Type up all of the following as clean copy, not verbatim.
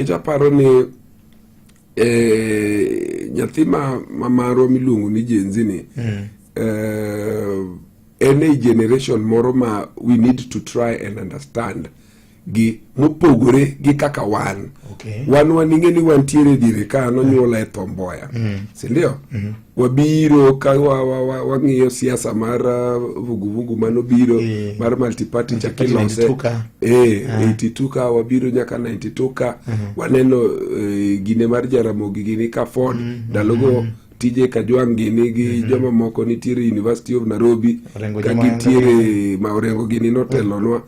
Nikech aparo ni nyathi ma marwa miluongo ni Gen Z ni en e generation moro ma we need to try and understand gi mopogore gi kaka wan. Wan waning'e ni wantiere diere ka nonyuola e Tom Mboya, sindio? Wabiro ka wang'iyo siasa mar vuguvugu manobiro mar multiparty chak Multiparty ilose 92 ka. 82 ka wabiro nyaka 92 ka waneno gine mar Jaramogi gini ka Ford ndalogo TJ Kajwang' gini gi joma moko nitiere University of Nairobi. Orengo ka joma gintiere ma Orengo gini notelonwa.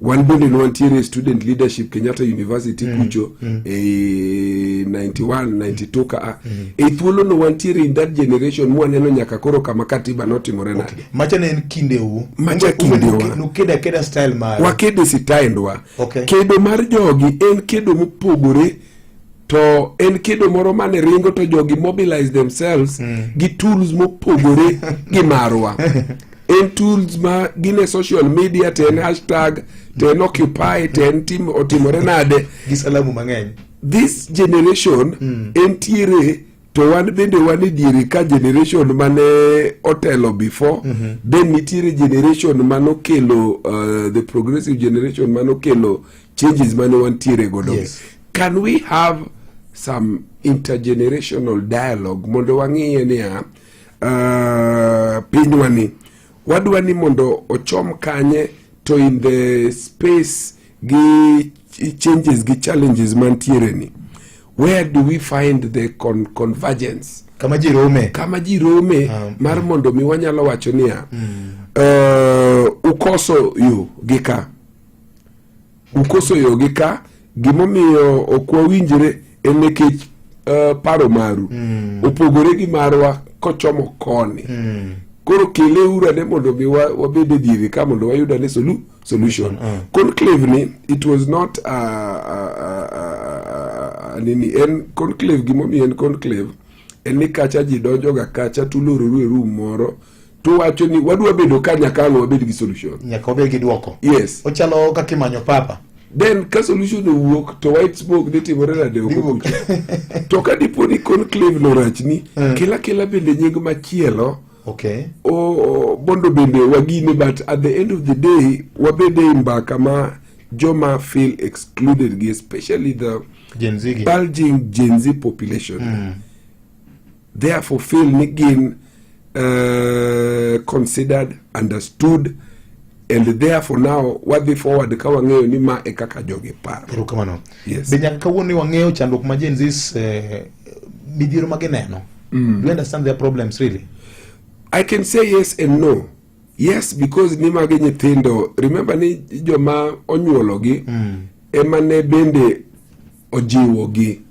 Wan bende ne wantiere student leadership Kenyatta University kucho e 91 92 ka e thuolo no wantiere in that generation mwaneno nyaka koro kama katiba notimore nade. Macha ne en kindeu. Macha kindewa. Nukedo akeda style mar wakedo sitaendwa. Kedo mar jogi en kedo mopogore, to en kedo moro mane ringo to jogi mobilize themselves gi tools mopogore gi marwa. En tools ma gin e social media, to en hashtag, to en occupy, to en tim otimore nade. Gi salamu mang'eny. This generation entiere to wan bende wan e diere ka generation mane otelo before. Then nitiere generation manokelo the progressive generation manokelo changes mane wantiere godo. Can we have some intergenerational dialogue mondo wang'iye niya pinywa ni wadwa ni mondo ochom kanye, to in the space gi changes gi challenges mantiere ni, where do we find the convergence? Kama ji rome. Kama ji rome mar mondo mi wanyalo wacho niya ukoso yo gi ka, ukoso yo gi ka, gimomiyo ok wawinjre en nikech paro maru opogore gi marwa kochomo koni. Koro keleuru ane mondo mi wabed e diere ka mondo wayud ane solution. Conclave ni, it was not nini, en conclave. Gimomiyo en conclave en ni kacha ji donjoga kacha tulororu e room moro tuwacho ni wadwa bedo ka nyaka ang' wabed gi solution. Nyaka wabed gi duoko. Yes. Ochalo kaka imanyo papa. Then ka solution owuok to white smoke dhi timore nade oko Dhiwuok. kucha? To ka dipo ni conclave no rachni, kela kela bende nying machielo mondo bende wagine, but at the end of the day wabede e mbaka ma joma feel excluded gi, especially the Gen Z gi. Bulging Gen Z population, therefore feel ni gin considered, understood, and therefore now wadhi forward ka wang'eyo ni ma e kaka jogi paro. Erokamano. Yes. Be nyaka kawuono ni wang'eyo chandruok ma Gen Zs, midhiero ma gineno? Do you understand their problems really? I can say yes and no. Yes, because ni magi nyithindo, remember ni joma onyuologi ema ne bende ojiwogi.